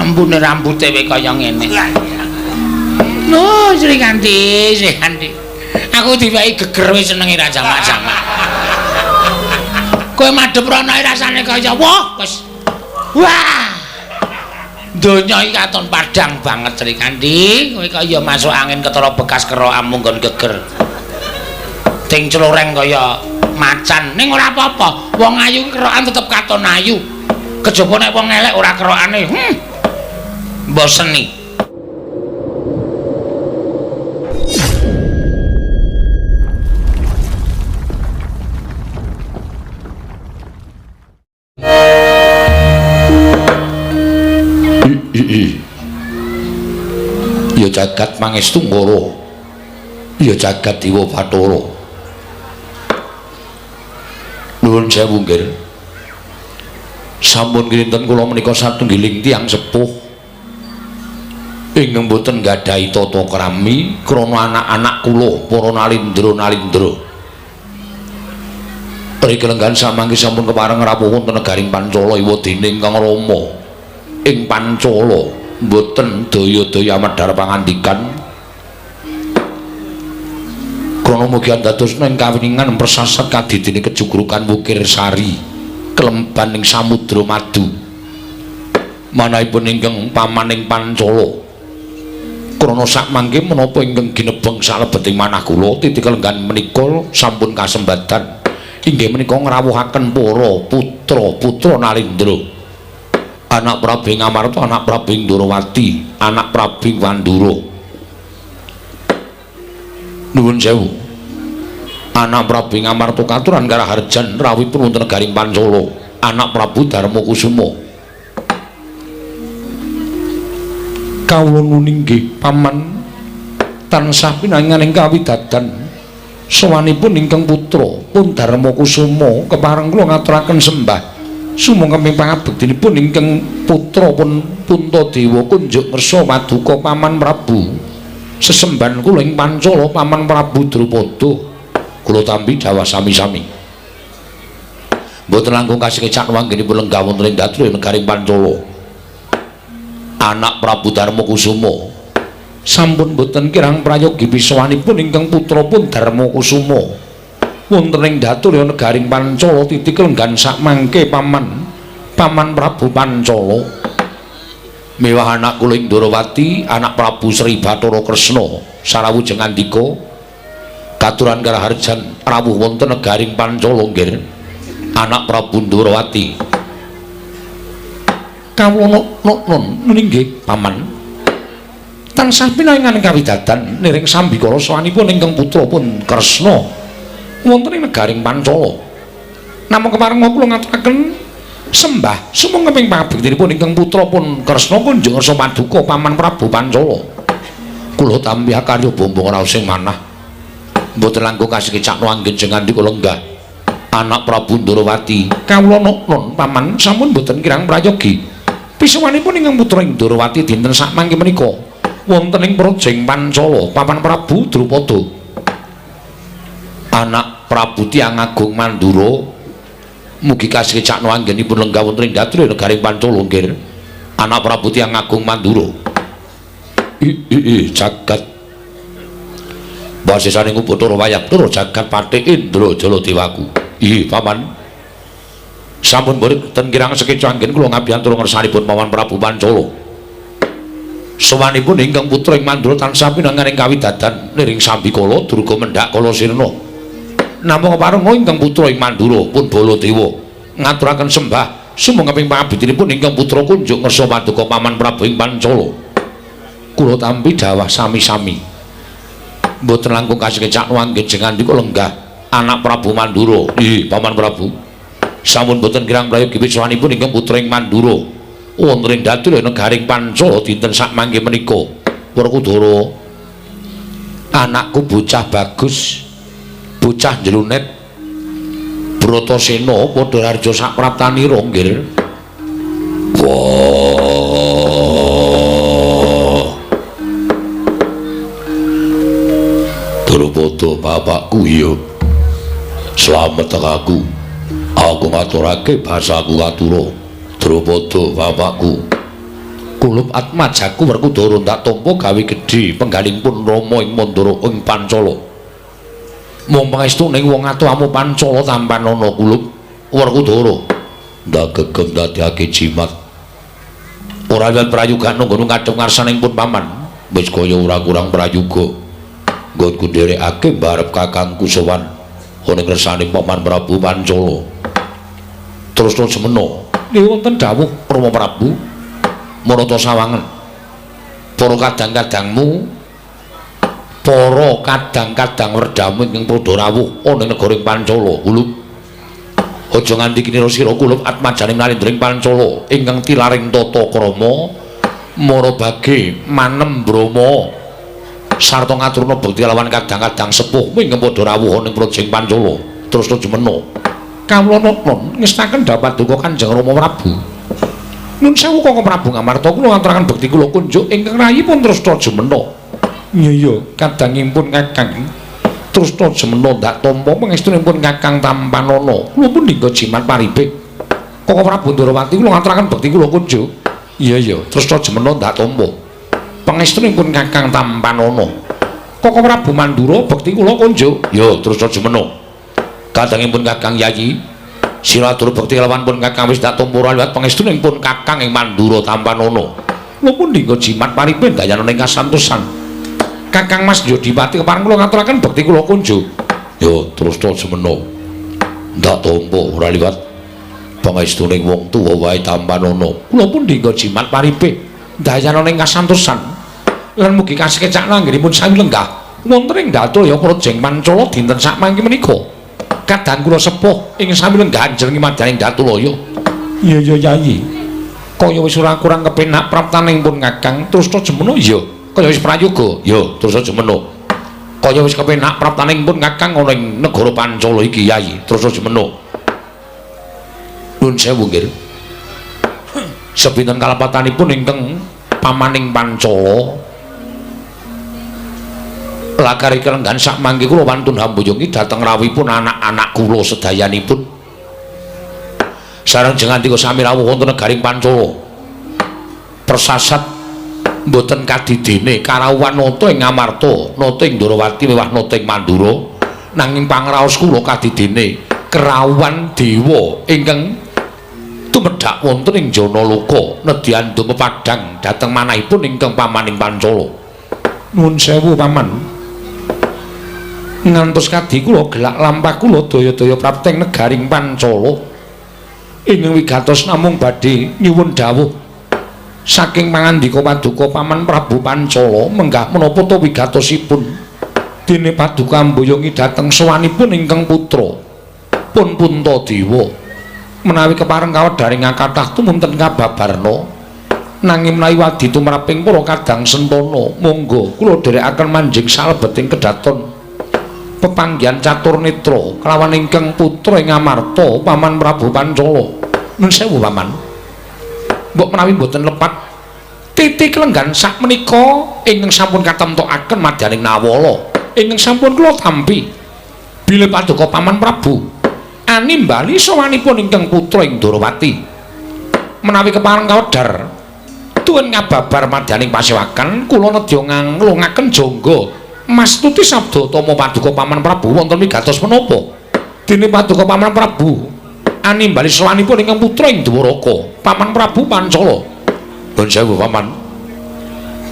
Ambune rambute wae kaya ngene. Lho, Srikandhi, Srikandhi. Aku diwehi geger wis senenge ra jamak-jamak. Kowe madhep rono rasane kaya wah, wis. Wah. Donya iki katon padhang banget Srikandhi. Kowe kaya masuk angin ketara bekas kerokanmu nggon geger. Ting cloreng kaya macan. Ning ora apa-apa, wong ayu kerokan tetep katon ayu. Kejaba nek wong elek ora kerokane. Mboseni. Ya jagat Mangestu Ngara, ya jagat Dewa Bathara. Nuwun sewu nggih. Sampun kinten kula menika satunggiling tiyang sepuh ingkang boten nggadahi tata krami krana anak-anak kula para nalindra-nalindra. Riki lenggan samangke sampun kepareng rawuh wonten negaring Pancala iwa dene ingkang Rama ing Pancala mboten daya-daya medhar pangandikan krana mugi andadosna ing kawiningan persasat kadidene kejugrukan Wukir Sari kelemban ing samudra madu manahipun ingkang paman ing Pancala krana sakmangke menapa ingkang ginebeng salebeting manah kula titik lenggan menika sampun kasembadan inggih menika ngrawuhaken para putra-putra Nalindra, anak Prabu Ngamarta, anak Prabu Ndorowati, anak Prabu Wandura. Nuwun sewu. Anak Prabu Ngamarta katuran karaharjan rawuhipun wonten negaring Pancala, anak Prabu Darma Kusuma. Kawula nuning nggih paman tansah pinanganing kawidadan sowanipun ingkang putra pun Darma Kusuma kepareng kula ngaturaken sembah sumangga pangabektinipun ingkang putra pun Puntadewa kunjuk ngersa paduka Paman Prabu sesembahan kula ing Pancala Paman Prabu Drupada. Kula tampi dawah sami-sami. Mboten langkung kasekecak wanggenipun lenggah wonten ing datru negaring Pancala. Anak Prabu Darma Kusuma sampun boten kirang prayogi pisowanipun ingkang putra pun Darma Kusuma wonten ing datur negaring Pancala titik lenggan sakmangke paman Prabu Pancala mewah anak kula ing Ndorowati anak Prabu Sri Bathara Kresna sarawujeng andika katuran karaharjan rawuh wonten negaring Pancala nggih anak Prabu Ndorowati. Kawula nun nggih paman tansah pinangan kawidadan niring sambikala sowanipun ingkang putra pun Kresna wonten ing negaring Pancala. Namung kepareng kula ngaturaken sembah sumangga ping pangabektinipun ingkang putra pun Kresna kunjung ngersa paduka Paman Prabu Pancala. Kula tampi akarya bombong raos sing manah. Mboten langkung kasekecakno anggen jengandika lenggah anak Prabu Ndorowati. Kawula nun paman sampun mboten kirang prayogi pisowanipun ingkang putra ing Ndorowati dinten sakmangke menika wonten ing Projeng Pancala Paman Prabu Drupada. Anak Prabu Tiyang Agung Mandura mugi kasekecakno anggenipun lenggah wonten ing datru negaring Pancala nggih anak Prabu Tiyang Agung Mandura. I jagat basesaning Bathara Wayang Bathara jagat Patih Indra Jaladewaku. Ih paman sampun boten kirang sekeca anggen kula ngabiyantura ngersanipun Paman Prabu Pancala. Sowanipun ingkang putra ing Mandura tansah pinanganing kawidadan niring sambikala durga mendhak kala sirna. Namung kepareng ingkang putra ing Mandura pun Baladewa ngaturaken sembah sumangga ping pangabektinipun ingkang putra kunjuk ngersa paduka Paman Prabu ing Pancala. Kula tampi dawah sami-sami. Mboten langkung kasekecakno anggen jengandika lenggah anak Prabu Mandura. Ih Paman Prabu sampun boten kirang prayogi pisowanipun ingkang putra ing Mandura wonten ing datur negaring Pancala dinten sakmangke menika. Werkudara anakku bocah bagus, bocah njlunet Bratasena padha harja sapraptanira nggih. Wah. Drupada bapakku iya. Slamet aku. Aku ngaturake basaku katura. Drupada bapakku. Kulup atmajaku Werkudara ndak tampa gawe gedhe penggalipun Rama ing Mandura ing Pancala. Mung pangestune wong atuamu Pancala tampanana Kulup Werkudara. Ndak gegem dadekake jimat. Ora liwat prayuga nunggu ngadhep ngarsaning pun paman. Wis kaya ora kurang prayuga. Nggonku nderekake mbarep kakangku sowan ana ngersane Paman Prabu Pancala. Terus semena niku wonten dawuh Rama Prabu Marata sawangen. Para kadang-kadangmu, para kadang-kadang werdamu ingkang padha rawuh ana ing negara Pancala, Kulup. Aja nganti kinira sira Kulup atmajaning nalindra ing Pancala ingkang tilaring tata krama marabage manem brama sarta ngaturna bekti lawan kadang-kadang sepuh ingkang padha rawuh ana ing Prajing Pancala. Terus jemena kawula nata ngestaken paduka Kanjeng Rama Prabu. Nun sewu Kakang Prabu Ngamarta, kula ngaturaken bekti kula kunjuk ingkang rayipun Tresna Jemena. Iya iya, kadangipun Kakang Tresna Jemena ndak tampa pangestunipun Kakang tampanana. Kula pun dinggo jimat paribik. Kakang Prabu Ndorowati kula ngaturaken bekti kula kunjuk. Iya iya, Tresna Jemena ndak tampa pangestunipun Kakang tampanana. Kakang Prabu Mandura bekti kula kunjuk. Ya, Tresna Jemena. Kadangipun Kakang Yayi sira atur bekti lawan pun Kakang wis dak tampa liwat pangestunipun Kakang ing Mandura tampanana. Kula pun dinggo jimat paripin dayana ing kasantosan. Kakang Mas Yodipati kepareng kula ngaturaken bekti kula kunjuk. Ya, Tresna Jemena. Ndak tampa ora liwat pangestuning wong tuwa wae tampanana. Kula pun dinggo jimat paripin dayana ing kasantosan. Lan mugi kasekecakna anggenipun sami lenggah wonten ing Datulaya Prajeng Pancala dinten sakmangke menika. Kadang kula sepuh ing sami lenggah jenengi madyaning Datulaya. Iya iya Yayi. Kaya wis ora kurang kepenak praptaning pun Kakang Tresna Jemena. Iya. Kaya wis prayoga. Ya, Tresna Jemena. Kaya wis kepenak praptaning pun Kakang ana ing negara Pancala iki Yayi. Tresna Jemena. Nuwun sewu nggih. Sepinten kalepatanipun ingkang pamaning Pancala lakari kelenggan sakmangke kula wantun hambuyungi dhateng rawuhipun anak-anak kula sedayanipun sareng jengantika sami rawuh wonten negaring Pancala. Persasat mboten kadidene karawuhan nata ing Ngamarta, nata ing Ndorowati miwah nata ing Mandura, nanging pangraos kula kadidene kerawuhan dewa ingkang tumedhak wonten ing Janaloka nedyan dumepadhang dhateng manahipun ingkang pamaning Pancala. Nuwun sewu paman. Ngantos kadi kula gelak lampah kula daya-daya prapteng negaring Pancala ingkang wigatos namung badhe nyuwun dawuh saking pangandika paduka Paman Prabu Pancala menggah menapa ta wigatosipun dene paduka amboyongi dhateng sowanipun ingkang putra pun Puntadewa. Menawi kepareng kawedharing kathah tumunten kababarna, nanging menawi wadi tumraping para kadang sentana monggo kula dherekaken manjing salebeting kedaton pepanggihan catur netra kelawan ingkang putra ing Ngamarta Paman Prabu Pancala. Nun sewu paman, mbok menawi mboten lepat titi kelenggan sakmenika ingkang sampun katemtokaken madyaning nawala ingkang sampun kula tampi bilih paduka Paman Prabu animbali sowanipun ingkang putra ing Ndorowati. Menawi kepareng kawedhar tuwin ngababar madyaning pasewakan kula nedya nganglungaken jangga mastuti sabda tama paduka Paman Prabu wonten wigatos menapa dene paduka Paman Prabu animbali sowanipun ingkang putra ing Dwaraka Paman Prabu Pancala. Nuwun sewu paman,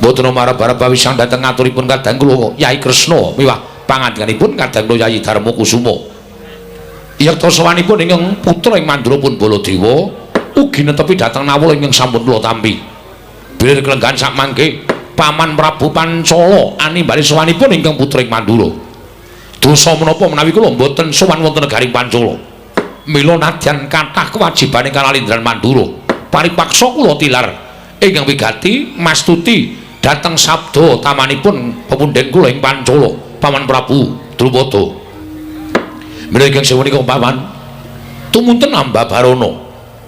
mboten marab-arab wisang dhateng ngaturipun kadang kula Yai Kresna miwah pangandikanipun kadang kula Yai Darma Kusuma. Yekta sowanipun ingkang putra ing Mandura pun Baladewa ugi netepi dhateng nawala ingkang sampun kula tampi. Bilih kelenggahan sakmangke Paman Prabu Pancala animbali sowanipun ingkang putra ing Mandura. Dosa menapa menawi kula mboten sowan wonten negaring Pancala? Mila nadyan kathah kewajibane kanalindran Mandura, paripaksa kula tilar ingkang wigati mastuti dhateng sabda tamanipun pepundhen kula ing Pancala, Paman Prabu Drupada. Mila ingkang sewu nika paman, tumunten ambabarana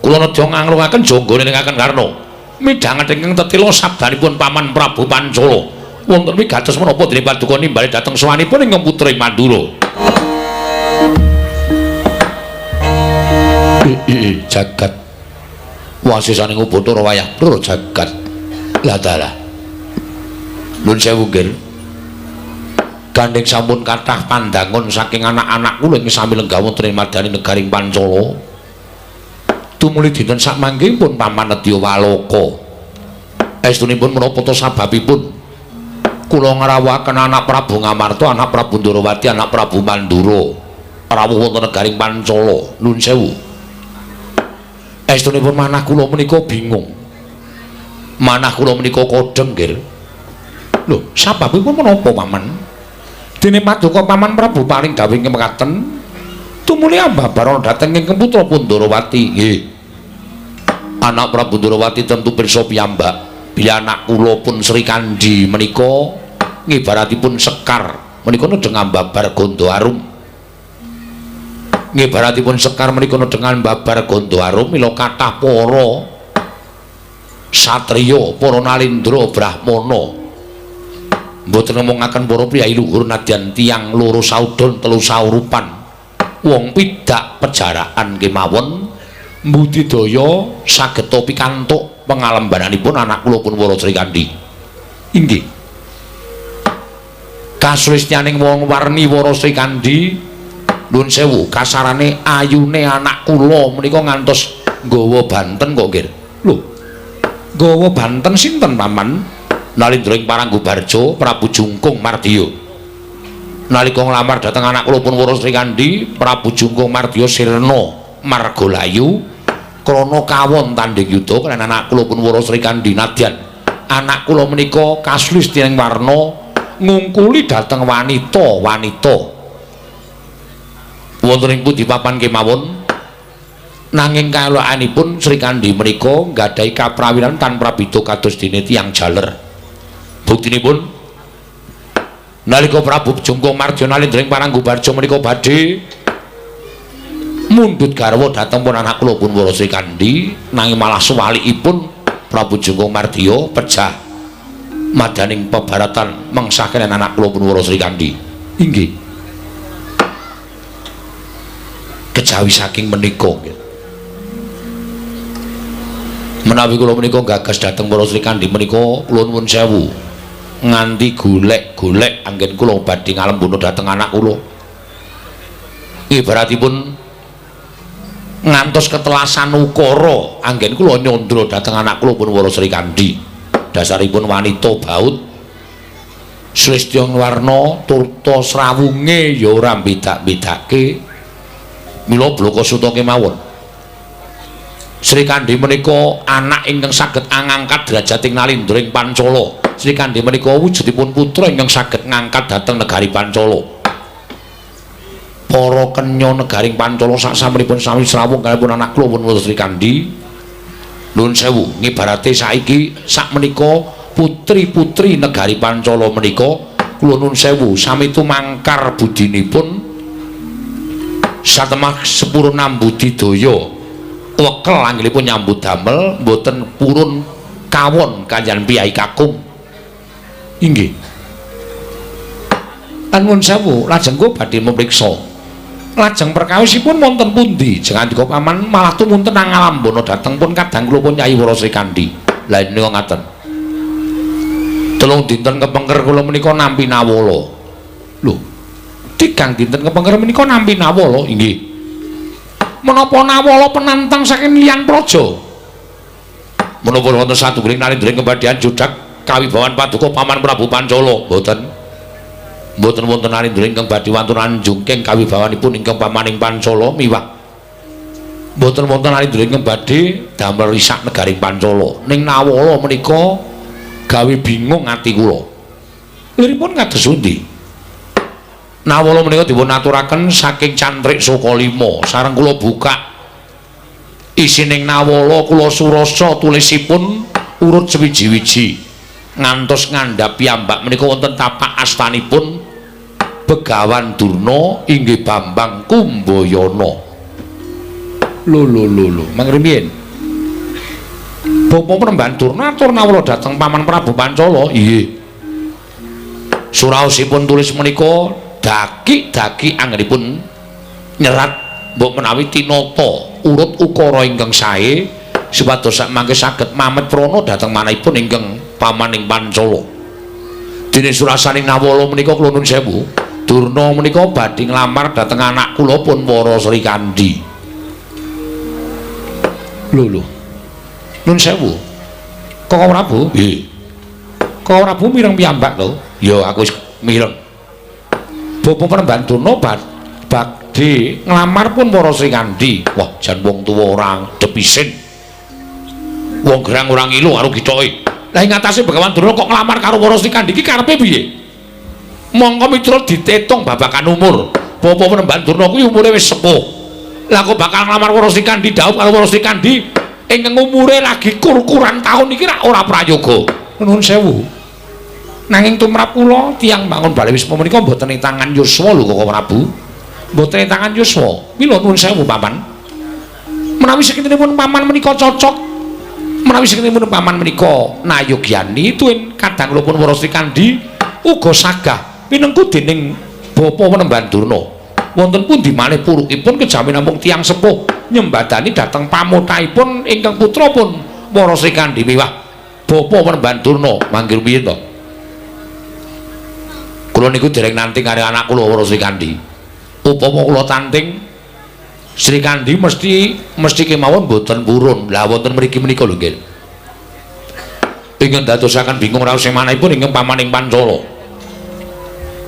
kula nedya nganglungaken jangga niningaken karna midhanget ingkang tetila sabdanipun Paman Prabu Pancala wonten wigatos menapa dene paduka nimbali dhateng sowanipun ingkang putra ing Mandura. Jagat wasisaning Ubathara wayah pra jagat. Lah dalah. Nuwun sewu nggih. Gandeng sampun kathah pandangon saking anak-anak kula ing sami lenggah wonten ing madani negaring Pancala. Tumuli dinten sakmangke pun paman nedya waloka. Estunipun menapa ta sababipun kula ngrawuhaken anak Prabu Ngamarta, anak Prabu Ndorowati, anak Prabu Mandura rawuh wonten negaring Pancala. Nuwun sewu. Estunipun manah kula menika bingung. Manah kula menika kodheng nggih. Lho, sababipun menapa paman? Dene paduka paman Prabu paring dawuh mekaten tumuli ambabar dhateng ingkang putra Pundarawati. Nggih. Anak Prabu Ndorowati tentu pirsa piyambak. Bilih anak kula pun Srikandhi menika ngibaratipun sekar menika nedheng ambabar gandha arum. Ngibaratipun sekar menika nedheng ambabar gandha arum mila kathah para satriya, para nalindra brahmana. Mboten ngomongaken para priyayi luhur nadyan tiyang loro saudon telu saurupan. Wong pidak pejaraan kemawon mbudidaya sageta pikantuk pengalembananipun anak kula pun Wara Srikandhi. Inggih. Kasulistyaning wong warni Wara Srikandhi nuwun sewu kasarane ayune anak kula menika ngantos nggawa banten kok nggih. Lho. Nggawa banten sinten paman? Nalindra ing Paranggubarja Prabu Jungkung Mardiya. Nalika nglamar dhateng anak kula pun Wara Srikandhi, Prabu Jungkung Mardiya sirna margalayu krana kawon tandhing yuda kaliyan anak kula pun Wara Srikandhi nadyan anak kula menika kasulistyaning warna ngungkuli dhateng wanita-wanita. Wonten ing pundi papan kemawon nanging kaelokanipun Srikandhi menika nggadahi kaprawiran tan prabida kados dene tiyang jaler. Buktinipun nalika Prabu Jungkung Mardiya nalindra ing Paranggubarja menika badhe mundhut garwa dhateng pun anak kula pun Wara Srikandhi nanging malah suwalikipun Prabu Jungkung Mardiya pejah madaning pebaratan mengsahken anak kula pun Wara Srikandhi. Inggih. Kejawi saking menika menawi kula menika gagas dhateng Wara Srikandhi menika kula nuwun sewu nganti golek-golek anggen kula badhe ngalembono dhateng anak kula. Ibaratipun ngantos ketelasan ukara anggen kula nyandra dhateng anak kula pun Wara Srikandhi. Dasaripun wanita baut sulistya warna turta srawunge ya ora bedak-bedake mila blaka suta kemawon. Srikandhi menika anak ingkang saged angangkat derajating nalindra ing Pancala. Srikandhi menika wujudipun putra ingkang saged ngangkat dhateng negari Pancala. Para kenya negaring Pancala saksampunipun sami srawung kalihipun anak kula pun Srikandhi. Nuwun sewu, ngibarate saiki sakmenika putri-putri negari Pancala menika kula nuwun sewu sami tumangkar budinipun satemah sepurun nambudidaya wekel anggenipun nyambut damel mboten purun kawon kaliyan piyai kakung. Inggih. Nuwun sewu, lajeng kula badhe mriksa. Lajeng perkawisipun wonten pundi? Jengandika paman malah tumunten ngalambana dhateng pun kadang kula pun Nyai Wara Srikandhi. Lah menika ngaten. Telung dinten kepengker kula menika nampi nawala. Lho, tigang dinten kepengker menika nampi nawala? Inggih. Menapa nawala penantang saking liyan praja? Menapa wonten satunggiling nalindra ing kebadhian judak kawibawan paduka paman Prabu Pancala? Mboten. Mboten wonten nalindra ingkang badhe wantun anjungking kawibawanipun ingkang pamaning Pancala miwah. Mboten wonten nalindra ingkang badhe damel risak negaring Pancala. Ning nawala menika gawe bingung ati kula. Liripun kados pundi? Nawala menika dipun aturaken saking cantrik Sukalima. Sareng kula buka isining nawala kula surasa tulisipun urut sewiji-wiji ngantos ngandhap piyambak menika wonten tapak astanipun Begawan Durna inggih Bambang Kumbayana. Lho lho lho lho, mangrimiyin. Bapa Penemban Durna atur nawala dhateng paman Prabu Pancala. Inggih. Suraosipun tulis menika daki-daki anggenipun nyerat mbok menawi tinata urut ukara ingkang sae supados sakmangke saged mamet prana dhateng manahipun ingkang Pamaning Pancala. Dene surasaning Nawala menika kula nuwun sewu, Durna menika badhe nglamar dhateng anak kula pun Wara Srikandhi. Lho lho. Nuwun sewu. Koko Prabu? Nggih. Koko Prabu mireng piyambak to? Ya aku wis mireng. Bapak Panembahan Durna badhe nglamar pun Wara Srikandhi. Wah, jan wong tuwa ora depisin. Wong gerang ora ngilu karo githoke. Lah ing atase Begawan Durna kok nglamar karo Wara Srikandhi iki karepe piye? Mongko mitra ditetung babagan umur. Bapak Panembahan Durna kuwi umure wis sepuh. Lah kok bakal nglamar Wara Srikandhi dhaup karo Wara Srikandhi ingkang umure lagi kur-kuran taun iki rak ora prayoga. Nuwun sewu. Nanging tumrap kula tiyang bangun bale wisma menika mboten ing tangan yuswa lho Koko Prabu. Mboten ing tangan yuswa. Mila nuwun sewu paman. Menawi sakintenipun paman menika cocok, menawi sakintenipun paman menika nayogyani tuwin kadang kula pun Wara Srikandhi uga sagah pinengku dening Bapa Panembahan Durna. Wonten pundi malih purukipun kejawi namung tiyang sepuh nyembadani dhateng pamotahipun ingkang putra pun Wara Srikandhi miwah Bapa Panembahan Durna manggil piye to? Kula niku dereng nanting karo anak kula Wara Srikandhi. Upama kula tanting Srikandhi mesti kemawon mboten purun. Lah wonten mriki menika lho nggih. Ingkang dadosaken bingung raos manahipun ingkang pamaning Pancala.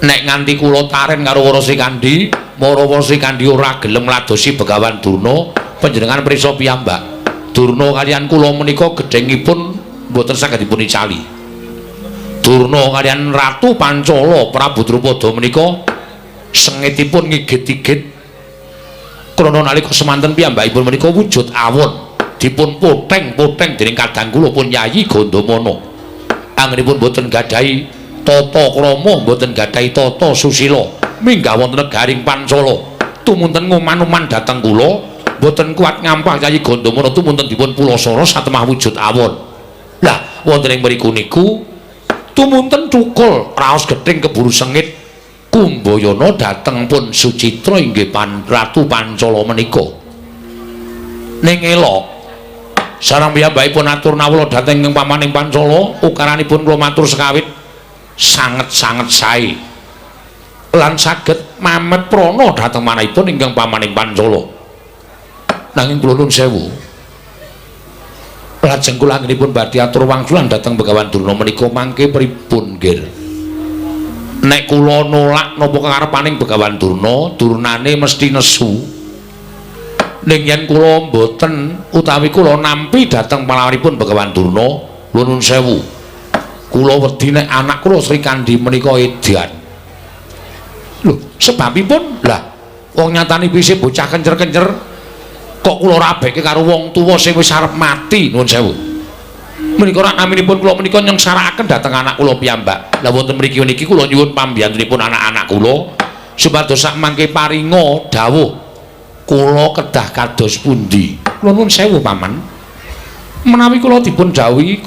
Nek nganti kula taren karo Wara Srikandhi, Wara Srikandhi ora gelem ngladosi Begawan Durna, panjenengan prisa piyambak. Durna kaliyan kula menika gedhengipun mboten saged dipun icali. Durna kaliyan Ratu Pancala Prabu Drupada menika sengitipun ngigit-igit krana nalika semanten piyambakipun menika wujud awon dipun poteng-poteng dening kadang kula pun Yayi Gandamana. Anggenipun boten gadahi tata krama, boten gadahi tata susila, minggah wonten negaring Pancala tumunten nguman-uman dhateng kula, boten kuat ngampah Yayi Gandamana tumunten dipun pulasara satemah wujud awon. Lah wonten ing mriku niku tumunten cukul raos gething keburu sengit Kumbayana dhateng pun Sucitra inggih Ratu Pancala menika. Ning elok sareng piyambakipun atur nawala dhateng ing pamaning Pancala, ukaranipun kula matur sekawit sanget-sanget sae lan saged mamet prana dhateng manahipun ingkang pamaning Pancala. Nanging kula nuwun sewu, lajeng kula anggenipun badhe atur wangsulan dhateng Begawan Durna menika mangke pripun nggih? Nek kula nolak napa kekarepaning Begawan Durna, durnane mesti nesu. Ning yen kula mboten utawi kula nampi dhateng palawanipun Begawan Durna, nuwun sewu, kula wedi nek anak kula Srikandhi menika edan. Lho, sebabipun lah wong nyatane isih bocah kencer-kencer kok kula rabeke karo wong tuwa sing wis arep mati, nuwun sewu. Menika rak naminipun kula menika nyengsarakaken dhateng anak kula piyambak. Lah wonten mriki niki kula nyuwun pambiyantunipun anak-anak kula supados sak mangke paringa dawuh kula kedah kados pundi. Kula nuwun sewu paman. Menawi kula dipun dawuhi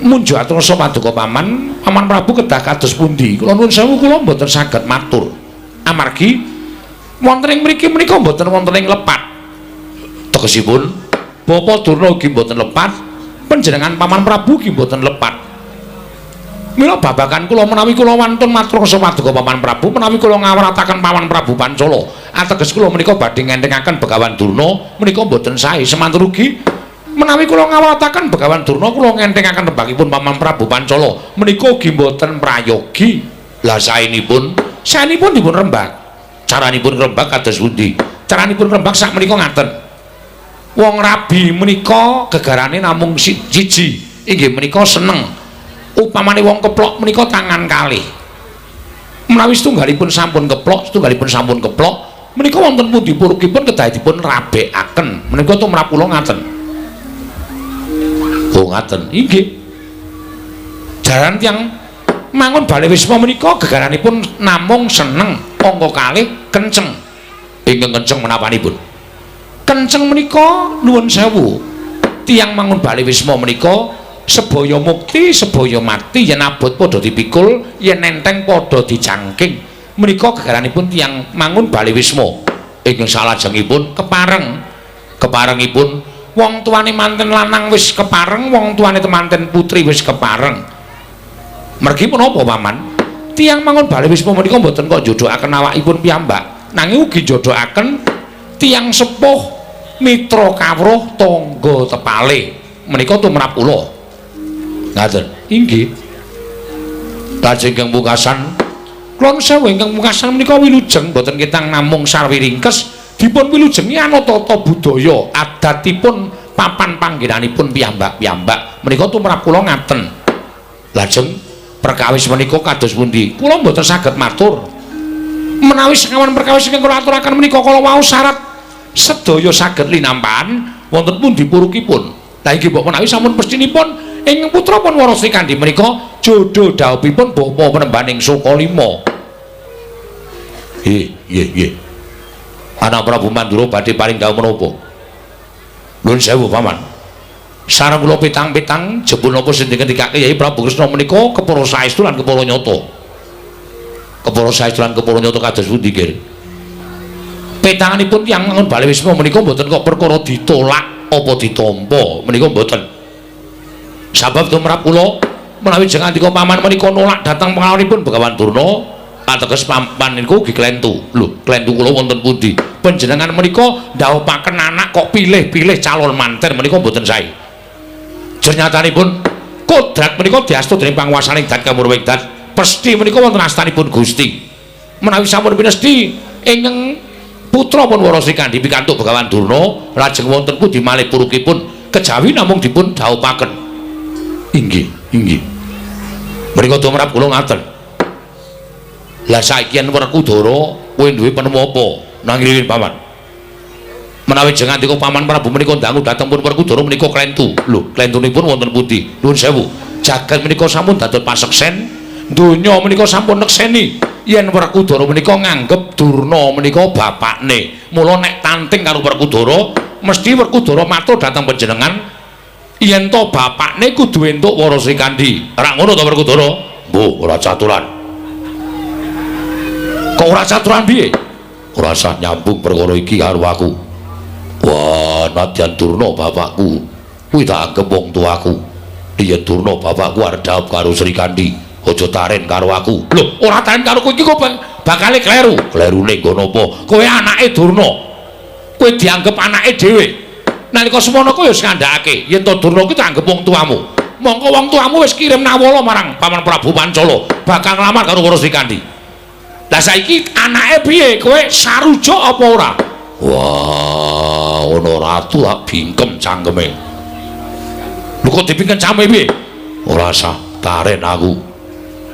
munjuk atrasa paduka paman, Paman Prabu kedah kados pundi? Kula nuwun sewu kula mboten saged matur. Amargi wonten ing mriki menika mboten wonten ing lepat. Tegesipun Bapak Durna ugi mboten lepat, panjenengan Paman Prabu ugi mboten lepat. Mila babagan kula menawi kula wantun matur paduka Paman Prabu, menawi kula ngawrataken Paman Prabu Pancala, ateges kula menika badhe ngentengaken Begawan Durna menika mboten sae. Semanten ugi menawi kula ngawrataken Begawan Durna, kula ngentengaken rembagipun Paman Prabu Pancala menika ugi mboten prayogi. Lah saenipun, saenipun dipun rembag. Caranipun rembag kados pundi? Caranipun rembag sak menika ngaten. Wong rabi menika gegarane namung siji, inggih menika seneng. Upamane wong keplok menika tangan kalih. Menawi setunggalipun sampun keplok, setunggalipun sampun keplok, menika wonten pundi purukipun kedah dipun rabekaken. Menika tumrap kula ngaten. Oh ngaten, inggih. Jaran tiyang mangun bale wisma menika gegaranipun namung seneng, angka kalih kenceng. Ingkang kenceng menapanipun? Kenceng menika nuwun sewu. Tiyang mangun bale wisma menika sebaya mukti, sebaya mati, yen abot padha dipikul, yen enteng padha dijangking. Menika gegaranipun tiyang mangun bale wisma. Ingkang salajengipun kepareng. Keparengipun Wong tuane manten lanang wis kepareng, wong tuane temanten putri wis kepareng. Mergi menapa, Paman? Tiyang Mangun Bale Wisma menika mboten kok njodhokaken awakipun piyambak, nanging ugi njodhokaken tiyang sepuh, mitra kawruh, tangga tepale. Menika tumrap kula. Ngaten. Inggih. Lajeng ingkang pungkasan, kula sewu ingkang pungkasan menika wilujeng mboten ketang namung sarwi ringkes, dipun wilujengi ana tata budaya adatipun papan panggenanipun piyambak-piyambak. Menika tumrap kula ngaten. Lajeng perkawis menika kados pundi? Kula mboten saged matur. Menawi sekawan perkawis ingkang kula aturaken menika kala wau syarat sedaya saged linampahan wonten pundi purukipun. Lah inggih mbok menawi sampun pestinipun ingkang putra pun Wara Srikandhi menika jodho dhawuhipun Bapa Penembaning Sukalima. Nggih, nggih, nggih. Anak Prabu Mandura badhe paring dawuh menapa? Nuwun sewu, Paman. Sareng kula pitang-pitang jebul napa sing dingendikake Yai Prabu Kresna menika kepara saestu lan kepara nyata. Kepara saestu lan kepara nyata kados pundi, Gir? Petanganipun tiyang Mangun Bale Wisma menika mboten kok perkara ditolak apa ditampa, menika mboten. Sabab tumrap kula menawi jengandika paman menika nolak dhateng pangawanipun Begawan Durna, ateges paman niku ugi klentu. Lho, klentu kula wonten pundi? Panjenengan menika ndhawuhaken anak kok pilih-pilih calon manten menika mboten sae. Jernyatanipun kodrat menika diasta dening panguwasaning Dat Kamurwing Dat. Pesthi menika wonten astanipun Gusti. Menawi sampun pinesti ingkang putra pun Wara Srikandhi pikantuk Begawan Durna, lajeng wonten pundi malih purukipun kejawi namung dipun dhawuhaken. Inggih, inggih. Menika tumrap kula ngaten. Lah saiki yen Werkudara kowe duwe penemu apa? Nang ngiring paman. Menawi jengandika Paman Prabu menika dangu dhateng pun Werkudara menika klentu. Lho, klentunipun wonten pundi? Nuwun sewu. Jagat menika sampun dados paseksen, donya menika sampun nekseni yen Werkudara menika nganggep Durna menika bapakne. Mula nek tanting karo Werkudara, mesti Werkudara matur dhateng panjenengan yen to bapakne kudu entuk Wara Srikandhi. Ora ngono to Werkudara? Mbuh, ora caturan. Kok ora caturan piye? Ora usah nyambung perkara iki karo aku. Wah, nadyan Durna bapakku, kuwi tak anggep wong tuaku. Yen Durna bapakku arep dhaup karo Srikandhi, aja taren karo aku. Lho, ora taren karo kowe iki kok bakale kleru. Klerune nggo napa? Kowe anake Durna. Kowe dianggep anake dhewe. Nalika semono kowe wis ngandhakake yen to Durna kuwi tak anggep wong tuamu. Mongko wong tuamu wis kirim nawala marang Paman Prabu Pancala, bakal nglamar karo Wara Srikandhi. Lah saiki anake piye? Kowe sarujuk apa ora? Wah, ana ratu tak bingkem cangkeme. Lho kok dipingkem cangkeme piye? Ora sah taren aku.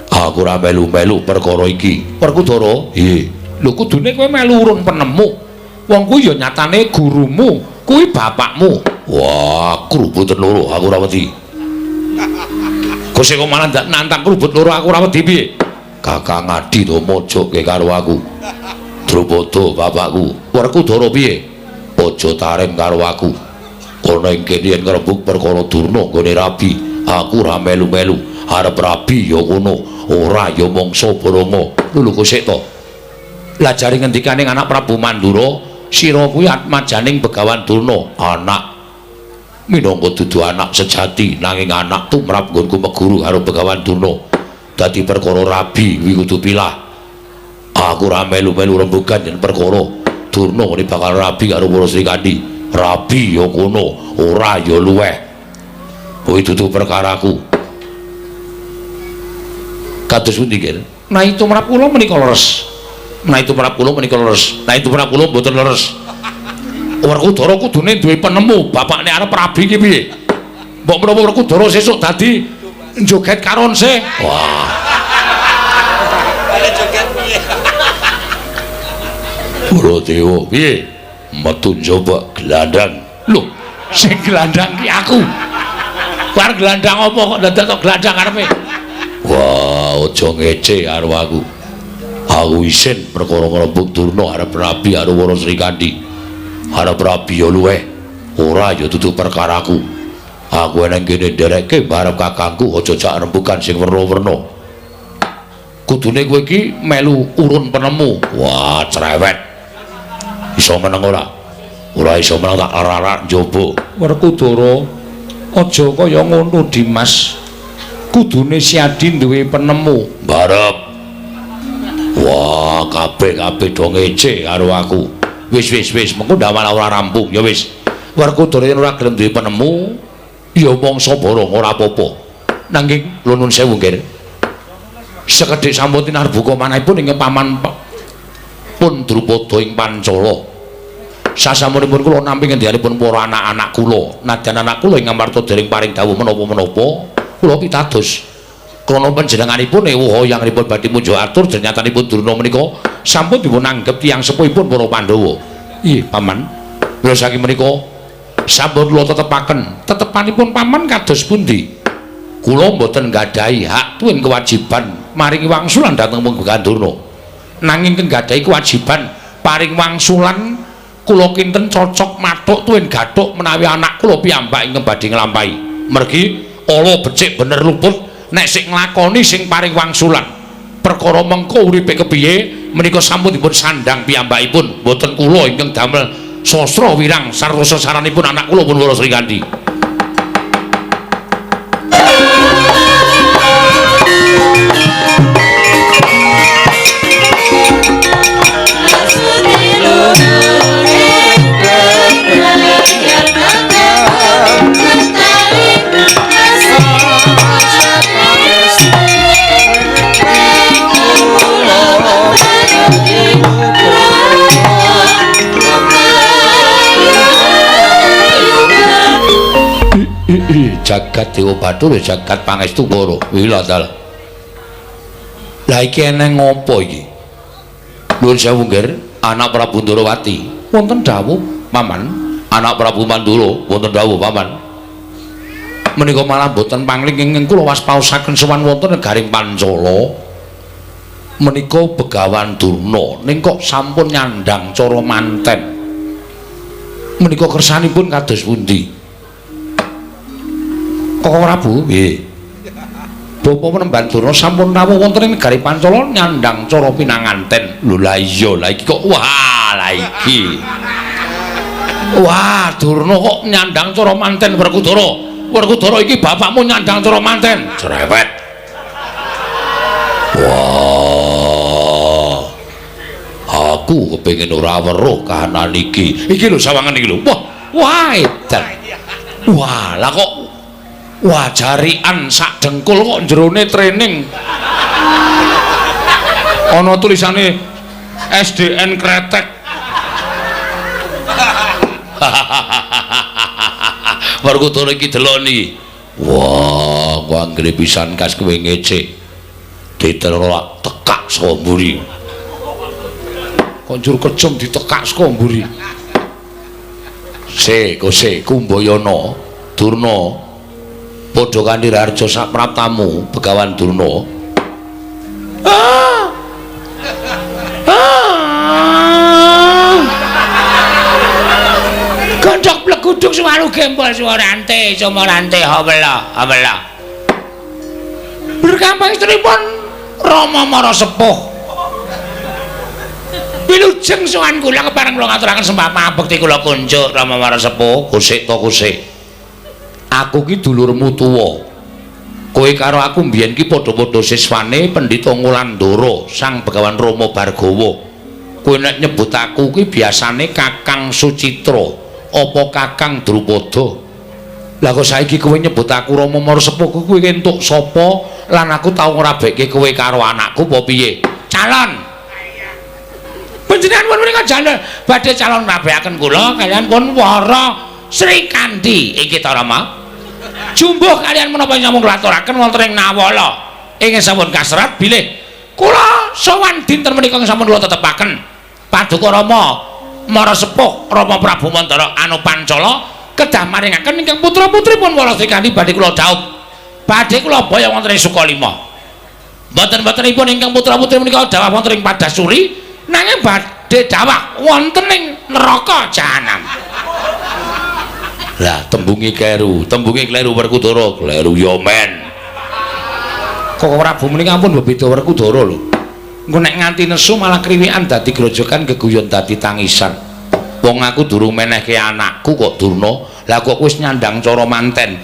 Aku ora melu-melu perkara iki. Werkudara? Nggih. Lho kudune kowe melu urun penemu. Wong kuwi ya nyatane gurumu, kuwi bapakmu. Wah, krubut loro aku ora wedi. Kok sing malah ndak nantang krubut loro aku ora wedi piye? Kakang Adi to mojoke karo aku. Drupada bapakku. Werkudara piye? Aja taren karo aku. Ana ing kene yen ngrembug perkara Durna nggone rabi, aku ora melu-melu. Arep rabi ya kono, ora ya mangsa boronga. Lho kok sik to. Lah jare ngendikane anak Prabu Mandura, sira kuwi atmajaning Begawan Durna, anak minangka dudu anak sejati nanging anak tumrap nggonku meguru karo Begawan Durna. Dadi perkara rabi kuwi kudu pilah. Aku ora melu-melu rembugan yen perkara Durna ngene bakal rabi karo Wara Srikandhi. Rabi ya kono, ora ya luweh. Kuwi dudu perkaraku. Kados pundi, Gir? Nah tumrap kula menika leres. Nah tumrap kula menika leres. Nah tumrap kula mboten leres. Werkudara kudune duwe penemu, bapakne arep rabi ki piye? Mbok menawa Werkudara sesuk dadi joget karonse. Wah. Joget piye? Baladewa piye? Metu njaba gelandang. Lho, sing gelandang ki aku. Bar gelandang apa kok dadak tok gelandang karepe? Wah, aja ngece karo aku. Aku isin perkara ngrembug Durna arep rabi karo Wara Srikandhi. Arep rabi ya luweh, ora ya dudu perkaraku. Aku eneng kene nderekke barep kakangku aja jak rembugan sing werna-werna. Kudune kowe iki melu urun penemu. Wah, cerewet. Iso meneng ora? Ora iso menang tak arak-arak njaba. Werkudara, aja kaya ngono Dimas. Kudune Siadi duwe penemu. Barep. Wah, kabeh-kabeh do ngece karo aku. Wis wis wis, mengko ndak malah ora rampung. Ya wis. Werkudara yen ora gelem duwe penemu, ya mangsa borong ora apa-apa. Nanging lho nun sewu nggih. Sekedhik sampun tinarbuka manahipun ing paman pun Drupada ing Pancala. Sasampunipun kula nampi ngendikanipun para anak-anak kula. Nadyan anak kula ing Ngamarta dereng paring dawuh menapa-menapa, kula pitados. Krana panjenenganipun ewuh yanganipun badhe munjuk atur jenyatanipun Durna menika sampun dipun anggep tiyang sepuhipun para Pandhawa. Iya, Paman. Mila saking menika sampun kula tetepaken. Tetepanipun Paman kados pundi? Kula mboten nggadahi hak tuwin kewajiban maringi wangsulan dhateng Begawan Durna. Nanging nggadahi kewajiban paring wangsulan kula kinten cocok mathuk tuwin gathuk menawi anak kula piyambak ingkang badhe nglampahi. Mergi ala becik bener luput nek sik nglakoni sing paring wangsulan. Perkara mengko uripe kepiye menika sampun dipun sandhang piyambakipun, mboten kula ingkang damel sastra wirang sarta sesaranipun anak kula pun Wara Srikandhi. Jagat Dewa Bathara jagat pangestu para wila dalah. Lah iki eneng ngopo iki? Nuwun sewu nggih, anak Prabu Ndorowati. Wonten dawuh, Paman. Anak Prabu Mandura, wonten dawuh, Paman. Menika malah mboten pangling ingkang kula waspaosaken sowan wonten negaring Pancala. Menika Begawan Durna ning kok sampun nyandang cara manten. Menika kersanipun kados pundi? Koko Prabu, nggih. Bapak Penemban Durna sampun rawuh wonten ing negari Pancala nyandang cara pinanganten. Lho lah iya, lah iki kok wah, lah iki. Wah, Durna kok nyandang cara manten Werkudara. Werkudara iki bapakmu nyandang cara manten. Cerewet. Wah. Aku kepengin ora weruh kahanan iki. Iki lho sawangan iki lho. Wah, wah edan. Wah, lah kok wah jarian sak dengkul kok jerone training. Ana tulisane SDN Kretek. Werkudara iki delok niki. Wah, kok anggere pisan kas kowe ngece. Diterolak tekak saka mburi. Kok njur kejem ditekak saka mburi. Se, kose Kumbayana, Durna. Padha kanthi raharja sak praptamu Begawan Durna. Ah. Ah. Gondhok pleguduk suwaru gembol suwarante sumarante hawela hawela. Berkampang istripun Rama Mara Sepuh. Wilujeng sowan kula kepareng kula ngaturaken sembah pangabekti kula kunjuk Rama Mara Sepuh. Kusik to kusik. Aku ki dulurmu tuwa. Kowe karo aku mbiyen ki padha-padha siswane Pendhita Ngulandara, Sang Begawan Rama Bargawa. Kowe nek nyebut aku ki biasane Kakang Sucitra apa Kakang Drupada. Lah kok saiki kowe nyebut aku Rama Mara Sepuh, kowe entuk sapa lan aku tau ngrabekke kowe karo anakku apa piye? Calon. Panjenengan pun menika jalur badhe calon ngrabekaken kula kaliyan pun Wara Srikandhi. Iki ta Rama? Jumbuh kalian menapa nyamung kula aturaken wonten ing Nawala ingkang sampun kaserat bilih kula sowan dinten menika sampun kula tetepaken Paduka Rama Mara Sepuh Rama Prabu Mandara anu Pancala kedah maringaken ingkang putra-putripun Wara Srikandhi badhe kula dhaup badhe kula boyong wonten ing Sukalima. Mboten-mbotenipun ingkang putra-putri menika dhawah wonten ing Padasuri nanging badhe dhawah wonten ing neraka jahanam. Lah tembunge kleru, tembunge kleru Werkudara, kleru ya men. Koko Prabu menika ampun bebeda Werkudara lho. Engko nek nganti nesu malah kriwikan dadi grojogan geguyon dadi tangisan. Wong aku durung menehke anakku kok Durna. Lah kok wis nyandang cara manten.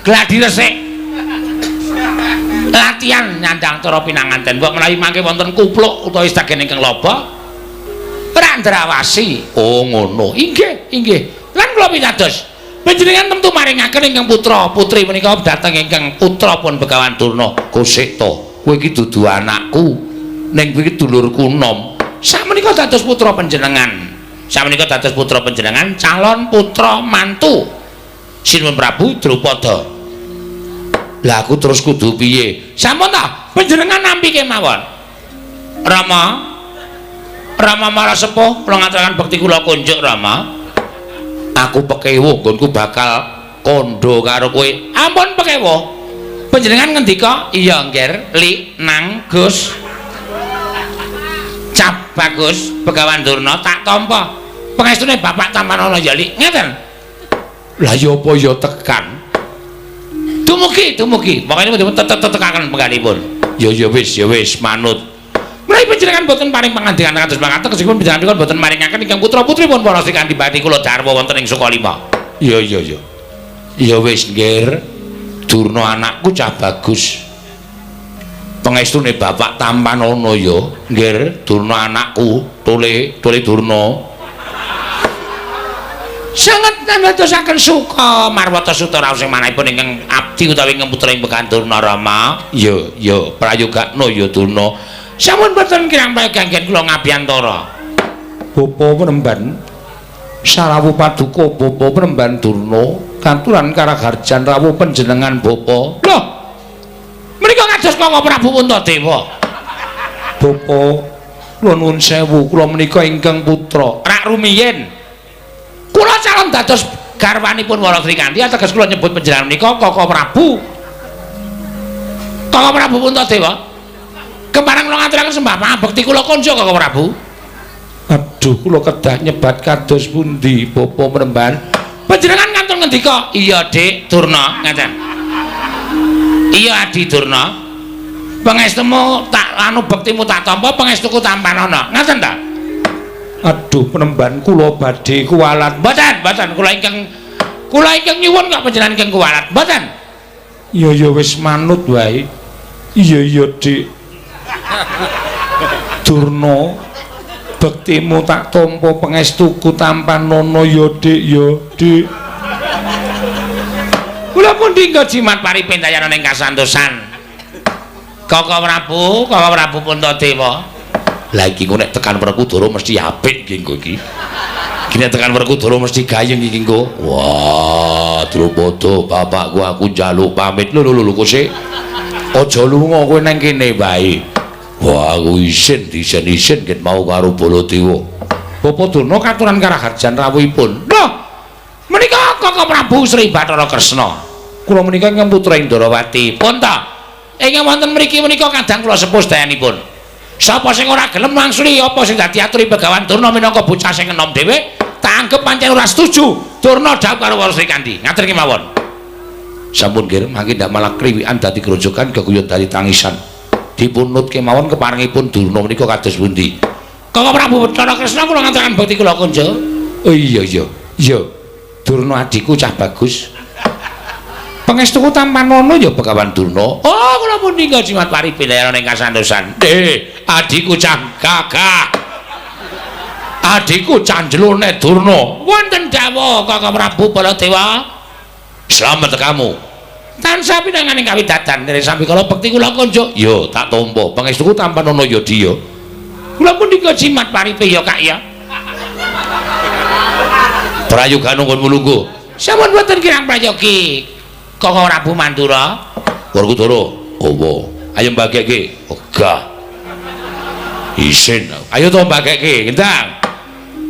Gladi resik. Latihan nyandang cara pinanganten. Mbok menawi mangke wonten kupluk utawa istagen ingkang loba ora ndrawasi. Oh ngono. Inggih, inggih. Lan kula pitados. Panjenengan tentu maringaken ingkang putra putri menika dhateng ingkang putra pun Begawan Durna. Kusikta, kowe iki dudu anakku, ning kowe iki dulurku nom. Sakmenika dados putra panjenengan. Sakmenika dados putra panjenengan calon putra mantu Sinuwun Prabu Drupada. Lah aku terus kudu piye? Sampun ta, panjenengan nampi kemawon. Rama, Rama Mara Sepuh, kula ngaturaken bekti kula kunjuk Rama. Aku pekewuh nggonku bakal kandha karo kowe. Ampun pekewuh. Panjenengan ngendika, iya Ngger, Li nang Gus. Cap bagus Begawan Durna tak tampa. Pangestune bapak tampanana ya Li. Ngeten. Lah ya apa ya tekan. Dumugi, dumugi. Pokoke dipun tetep-tetekaken penggalipun. Ya ya wis, ya wis manut. Menawi panjenengan boten paring pangandikan kados makaten tegesipun panjenengan boten maringaken ingkang putra-putripun para Sri Kandi badhe kula darwa wonten ing Sukalima. Iya iya iya. Ya wis Nggir. Durna anakku cah bagus. Pengestune bapak tampanana ya, Nggir, Durna anakku, tole tole Durna. Sanget nandadosaken suka marwata suta raos ing manahipun ingkang abdi utawi ingkang putra ing Begawan Durna Rama. Ya ya prayogakna ya Durna. Sampun boten kirang prayoga kula ngabiyantara. Bapa Penemban sarawuh paduka Bapa Penemban Durna katuran karaharjan rawuh panjenengan bapa. Lho. Menika kados Kaka Prabu Puntadewa. Bapa kula nuwun sewu, kula menika ingkang putra. Rak rumiyin. Kula calon dados garwanipun Wara Srikandhi ateges kula nyebut panjenengan menika Kaka Prabu. Kaka Prabu Puntadewa. Kepareng kula ngaturaken sembah pangabekti kula konco Kaka Prabu. Aduh, kula kedah nyebat kados pundi Bapa Penemban? Panjenengan kantun ngendika, "Iya, Dik Durna," ngaten. Iya, Adi Durna. Pangestumu tak anu bektimu tak tampa, pangestuku tampanana. Ngaten ta? Aduh, Penemban kula badhe kuwalat. Mboten, mboten kula ingkang nyuwun kok panjenengan ingkang kuwalat. Mboten. Iya ya wis manut wae. Iya iya, Dik. Durna, bektimu tak tampa, pangestuku tampanana ya, Dik ya, Dik. Kula pundi nggo jimat paripentayana ing kasantosan. Kaka Prabu, Kaka Prabu Puntadewa. Lah iki engko nek tekan Werkudara mesti apik iki engko iki. Iki nek tekan Werkudara mesti gayeng iki engko. Wah, Drupada bapakku aku njaluk pamit. Lho lho lho kose. Aja lunga kowe nang kene wae. Wah, aku isin disen-isin ket mau karo Baladewa. Bapa Durna katuran karaharjan rawuhipun. Lho, menika Kaka Prabu Sri Bathara Kresna. Kula menika ingkang putra Indrawati. Pun ta. Ingkang wonten mriki menika kadang kula sepuh sedayanipun. Sapa sing ora gelem mangsuli apa sing dadi aturi Begawan Durna minangka bocah sing enom dhewe, tak anggep pancen ora setuju. Durna dhawuh karo Wara Srikandhi. Ngaten kemawon. Sampun nggih, mangke ndak malah kriwikan dadi grojogan geguyon dadi tangisan. Dipunut kemawon keparengipun Durna menika kados pundi? Kaka Prabu Bathara Kresna kula ngaturaken bekti kula kunjuk. Oh iya iya. Iya. Durna adikku cah bagus. Pangestuku tampanana ya Begawan Durna. Oh, kula pundi nggo jimat paripindayan ing kasantosan. Adikku cah gagah. Adikku canjelone Durna. Wonten dawuh Kaka Prabu Baladewa. Slamet kamu. Tansah pinanganing kawidadan nderek sambikala bekti kula kunjuk. Yo, tak tampa. Pangestuku tampanana ya Di ya. Kula pundi nggo jimat paripe ya Kak ya. Prayoga nggonmu lungguh. Sampun boten kirang prayogi. Kaka Prabu Mandura. Werkudara, opo? Ayo mbageke. Ogah. Isin. Ayo to mbageke, gendang.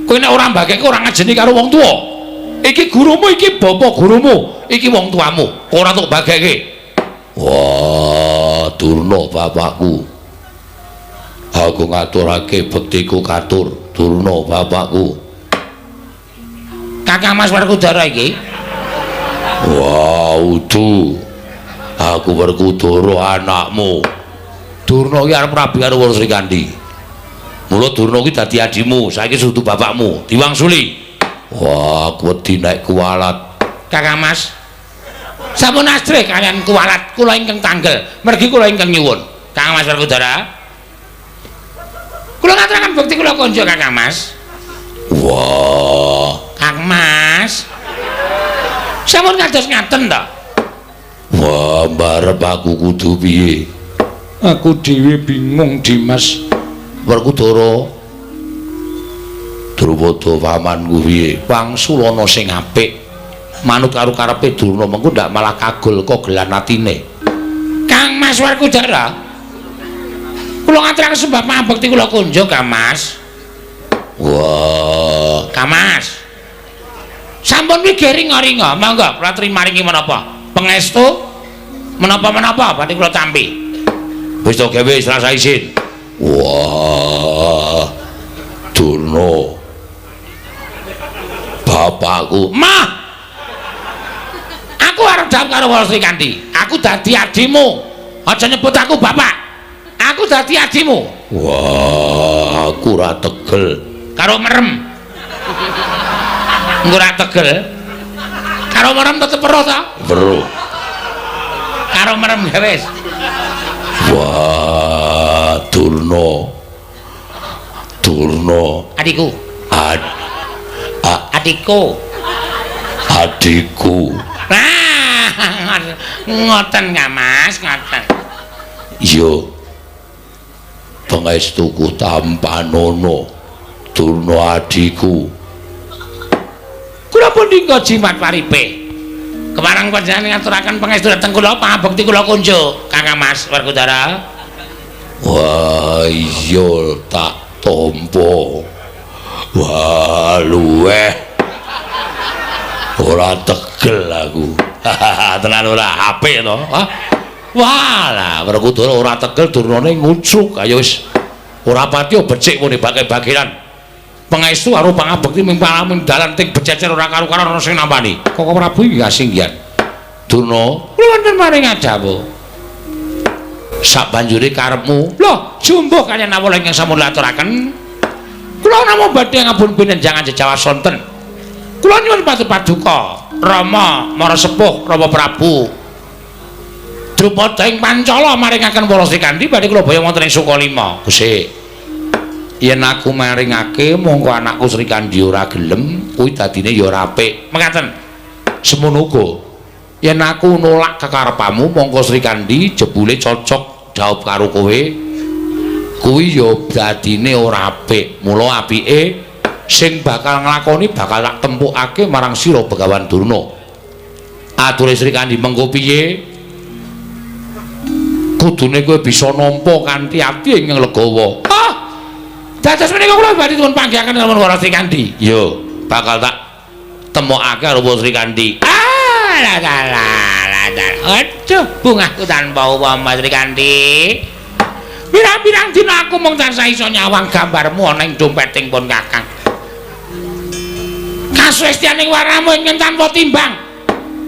Kowe nek ora mbageke ora ngajeni karo wong tuwa. Iki gurumu, iki bapak gurumu, iki wong tuamu. Ora tok mbageke. Wah, Durna bapakku. Aku ngaturake bektiku katur, Durna bapakku. Kakang Mas Werkudara iki. Wah, udu. Aku Werkudara anakmu. Durna iki arep rabi karo Wara Srikandhi. Mula Durna kuwi dadi adimu, saiki sudu bapakmu, diwangsuli. Wah, aku wedi nek kuwalat. Kakang Mas. Sampun asrih kalian kuwalat, kula ingkang tanggel, mergi kula ingkang nyuwun. Kakang Mas Werkudara. Kula ngaturaken bukti kula konjo Kakang Mas. Wah, Kang Mas. Sampun kados ngaten to? Wah, mbarep aku kudu piye? Aku dhewe bingung, Dimas. Werkudara. Drupada pamanku piye? Wangsulana sing apik. Manut karo karepe Durna mengko ndak malah kagol kogelan atine. Kang Mas Werkudara. Kula ngaturaken sembah pangabekti kula kunjung, Kang Mas. Wah, Kang Mas. Sampun wigih ringa-ringa, monggo kula trimaringi menapa? Pangestu menapa-menapa badhe kula tampi. Wis to gawe wis rasa isin. Wah. Durna. Bapakku. Mah. Aku arep jawab karo Wara Srikandhi. Aku dadi adimu. Aja nyebut aku bapak. Aku dadi adimu. Wah, aku ora tegel karo merem. Engko ora tegel. Karo merem tetep weruh ta? Weruh. Karo merem ya wis. Wah, Durna. Durna. Adikku. Adikku. Adikku. Nah, ngoten ka Mas, ngoten. Iya. Pangestuku tampanono. Durna adikku. Kula pun dinggo jimat paripe. Kepareng panjenengan ngaturaken pangestu dhateng kula, pangabekti kula kunjuk, Kakang Mas Werkudara. Wah, iya tak tampa. Wah, luweh. Ora tegel aku. Tenan ora apik to. Wah, lah Werkudara ora tegel Durnane ngucuk. Ayo wis. Ora pati becik muni bake-bakiran. Pangestu karo pangabekti ming palaming dalan ting bececer ora karo-karo ana sing nampani. Koko Prabu iki kasinggihan. Durna, kula wonten maring adhawuh. Sabanjure karepmu, lho, jumbuh kaliyan awula ingkang sampun aturaken. Kula namung badhe ngabun pinenjangan jejawa sonten. Kula nyuwun paduka Rama Mara Sepuh Rama Prabu Drupada ing Pancala maringaken para Srikandhi badhe kula boyong wonten ing Sukalima. Gusti, yen aku maringake mongko anakku Srikandhi ora gelem, kuwi dadine ya ora apik. Mekaten. Semono uga yen aku nolak kekarepanmu mongko Srikandhi jebule cocok dhaup karo kowe, kuwi ya dadine ora apik. Mula apike sing bakal nglakoni bakal tak tempukake marang sira Begawan Durna. Ature Srikandhi mengko piye? Kudune kowe bisa nampa kanthi ati ing legawa. Ah! Dados menika kula badhe dipun panggihaken karo Wara Srikandhi. Yo, bakal tak temokake karo Wara Srikandhi. Ah, la la la la. Aduh, bungahku tanpa upama Srikandhi. Pirang-pirang dina aku mung tansah iso nyawang gambarmu ana ing dompeting pun Kakang. Kasuwestianing warnamu ingkang tanpa timbang.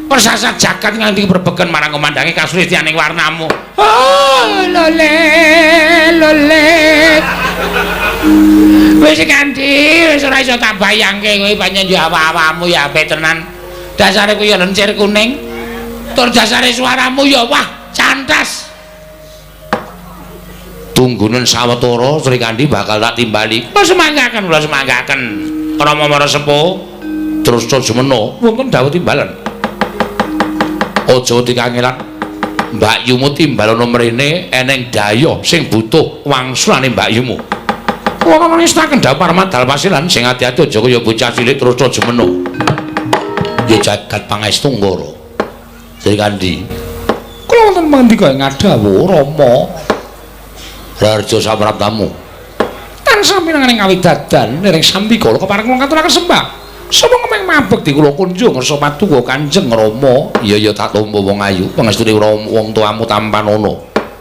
Persasat jagat nganti berbegen marang komandange kasuwestianing warnamu. Oh, lole, lole. Wis Kandi, wis ora iso tak bayangke kowe pancen yo awak-awakmu ya apik tenan. Dasare kuwi ya lencir kuning. Tur dasare suaramu ya wah, cantas. Tunggunen sawetara Srikandhi bakal tak timbali. Kula semanggaken, kula semanggaken. Rama Mara Sepuh terus jemena wonten dawuh timbalan. Aja dikangelan. Mbak Yumu timbalana mrene eneng dayoh sing butuh wangsulane Mbak Yumu. Kula ngestaken dawuh Parmadal Pasilan sing ati-ati aja kaya bocah cilik terus jemena. Ya jagat pangestu Nggara. Srikandhi. Kula wonten mangandika ing ngadhawuh Rama. Raharja samraptamu. Tansah pinanganing kawidadan niring sambikala kepareng kula ngaturaken sembah. Sapa kemeng mabekti kula kunjung ngersa paduka Kanjeng Rama. Iya ya tak tampa wong ayu, pangestune wong tuamu tampanana.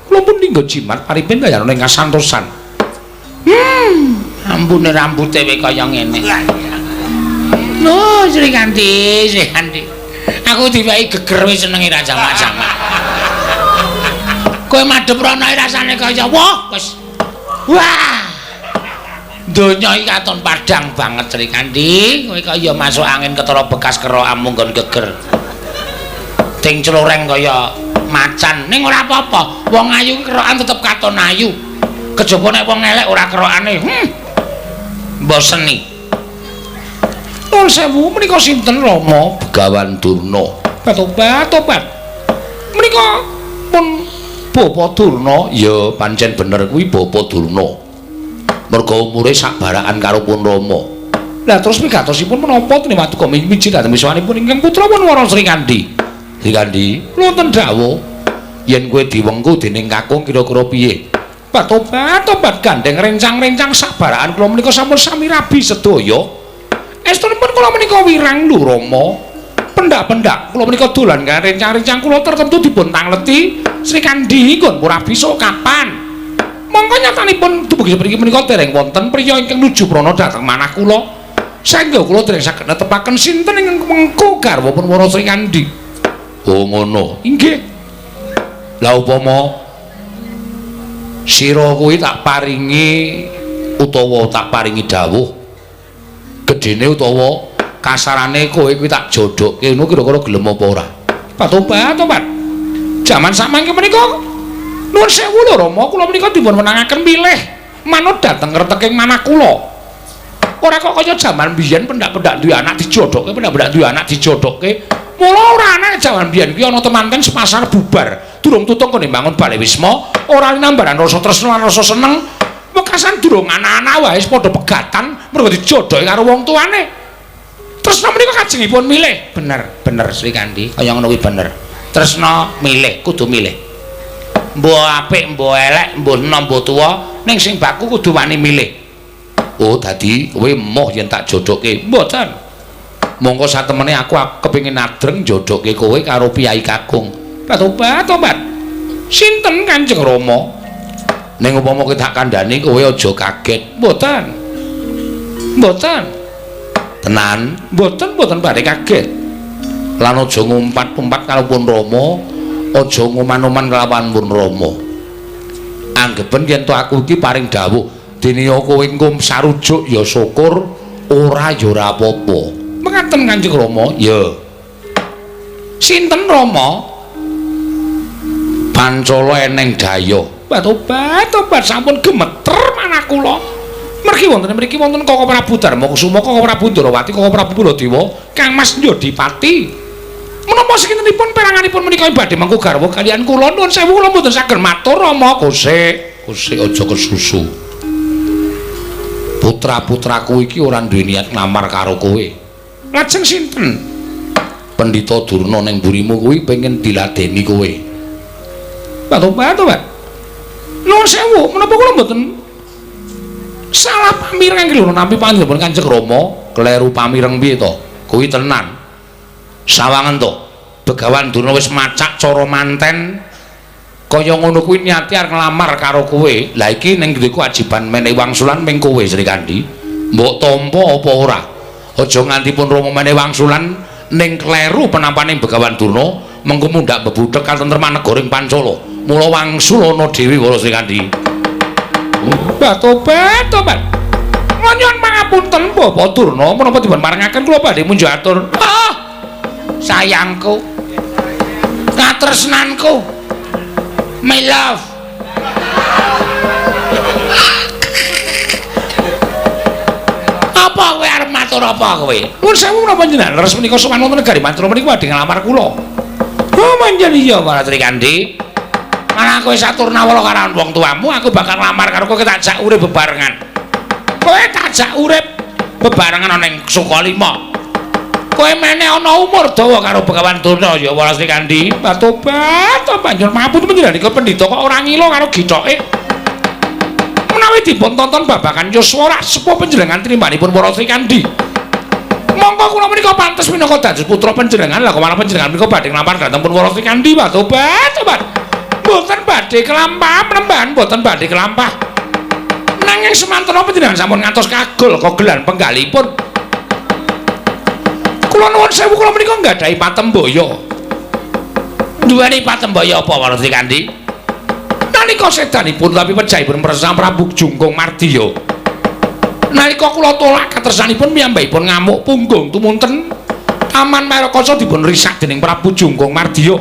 Kula pun ninggo jimat paripin kaya ning kasantosan. Ampune rambute wae kaya ngene. Lho, Srikandhi, Srikandhi. Aku diwehi geger wis senenge ra jamak-jamak. Kowe madhep rono rasane kaya wah, wis. Wah. Donya iki katon padhang banget Srikandhi. Kowe kaya masuk angin ketara bekas kerokmu nggon geger. Ting cloreng kaya macan. Ning ora apa-apa, wong ayu kerokan tetep katon ayu. Kejaba nek wong elek ora kerokane. Mboseni. Nuwun sewu, menika sinten Rama? Begawan Durna. Tobat, tobat. Menika pun Bapa Durna. Ya pancen bener kuwi Bapa Durna. Merga umure sak barakan karo pun Rama. Lah terus pigatosipun menapa dene Waduka miji dhateng wiswanipun ingkang putra pun Wara Srikandhi? Srikandhi, wonten dawuh yen kowe diwengku dening kakung kira-kira piye? Tobat, tobat gandeng rencang-rencang sak barakan kula menika sampun sami rabi sedaya. Estunipun kula menika wirang lho Rama. Pendak-pendak kula menika dolan karo rencang-rencang kula tertentu dipun tangleti Srikandhi nggon rabi sok kapan? Mongko nyatanipun dumugi mriki menika dereng wonten priya ingkang nuju prana dhateng manah kula. Saengga kula dereng saged netepaken sinten ingkang mengko garwa pun Wara Srikandhi. Oh ngono. Inggih. Lah upama sira kuwi tak paringi utawa tak paringi dawuh gedene utawa kasarane kowe kuwi tak jodhokke ngono kira-kira gelem apa ora? Tobat, tobat. Jaman samangke menika nuwun sewu lho Rama, kula menika dipun wenangaken milih manut dhateng reteking manah kula. Ora kok kaya jaman biyen pendak-pendak duwe anak dijodhokke, pendak-pendak duwe anak dijodhokke. Mula ora ana jaman biyen kuwi ana temanten sepasar bubar, durung tutung kene mbangun bale wisma, ora linambaran rasa tresna lan rasa seneng. Wekasan durung anak-anak wae wis padha pegatan mergo dijodhokke karo wong tuane. Tresna menika kajengipun milih. Bener, bener Srikandhi, kaya ngono kuwi bener. Tresna milih, kudu milih. Mbuh apik, mbuh elek, mbuh enom, mbuh tuwa, ning sing baku kudu wani milih. Oh, dadi kowe emoh yen tak jodhokke. Mboten. Mongko satemene aku kepengin adreng jodhokke kowe karo piyai kakung. Tobat, tobat. Sinten Kanjeng Rama? Ning upama kowe tak kandhani kowe aja kaget. Mboten. Mboten. Tenan? Mboten, mboten badhe kaget. Lan aja ngumpat-umpat karo pun Rama, aja ngoman-oman kelawan pun Rama. Anggepen yen to aku iki paring dawuh, dene ya kowe engko sarujuk ya syukur, ora ya ora apa-apa. Mekaten Kanjeng Rama? Ya. Sinten Rama? Pancala eneng daya. Tobat, tobat sampun gemeter manah kula. Mergi wonten mriki wonten Koko Prabu Darmakusuma, Koko Prabu Ndrawati, Koko Prabu Baladewa, Kang Mas Ndyodipati. Menapa sakintenipun peranganipun menika badhe mengku garwa kaliyan kula? Nuwun sewu kula mboten saged matur Rama. Kosek, kosek aja kesusu. Putra-putraku iki ora duwe niat nglamar karo kowe. Lajeng sinten? Pendhita Durna ning mburimu kuwi pengen diladeni kowe. Tobat, tobat. Nuwun sewu, menapa kula mboten salah pamireng lho nampi panjenengan Kanjeng Rama? Kleru pamireng piye to? Kuwi tenan. Sawangen to, Begawan Durna wis macak cara manten kaya ngono kuwi niate arep nglamar karo kowe. Lah iki ning duwe kewajiban menehi wangsulan ming kowe Srikandhi. Mbok tampa apa ora? Aja nganti pun Rama menehi wangsulan ning kleru penampane Begawan Durna, mengko mundhak bebudhek katentreman negara ing Pancala. Mula wangsulana dhewe Wara Srikandhi. Tobat, tobat. Nyuwun pangapunten Bapak Durna, menapa dipun parengaken kula badhe munjuk atur. Ah, sayangku, katresnanku, my love. Apa kowe arep matur apa kowe? Nuwun sewu menapa panjenengan leres menika sowan wonten negari Mantra menika badhe nglamar kula. Oh, manjen iya Wara Srikandhi. Malah kowe saturnawala karo wong tuamu, aku bakal nglamar karo kowe tak jak urip bebarengan. Kowe tak jak urip bebarengan ana ning Sukalima. Kowe mene ana umur dawa karo Begawan Durna ya Wara Srikandhi. Tobat, tobat nyuwun pangapunten panjenengan pendhita kok ora ngila karo githoke. Menawi dipun tonton babagan yuswa rak sepuh panjenengan trimbanipun Wara Srikandhi. Mongko kula menika pantes minangka dados putra panjenengan, lah kok malah panjenengan menika badhe nglamar dhateng pun Wara Srikandhi. Tobat, tobat. Mboten badhe kelampah penembahan, mboten badhe kelampah. Nanging semantena panjenengan sampun ngantos kagol kogelan penggalipun. Kula nuwun sewu kula menika nggadahi patembaya. Duweni patembaya apa Wara Srikandhi? Nalika sedanipun tapi pejahipun Sang Prabu Jungkung Mardiya. Nalika kula tolak katresnanipun piyambakipun ngamuk punggung tumunten Taman Maerakaca dipun risak dening Prabu Jungkung Mardiya.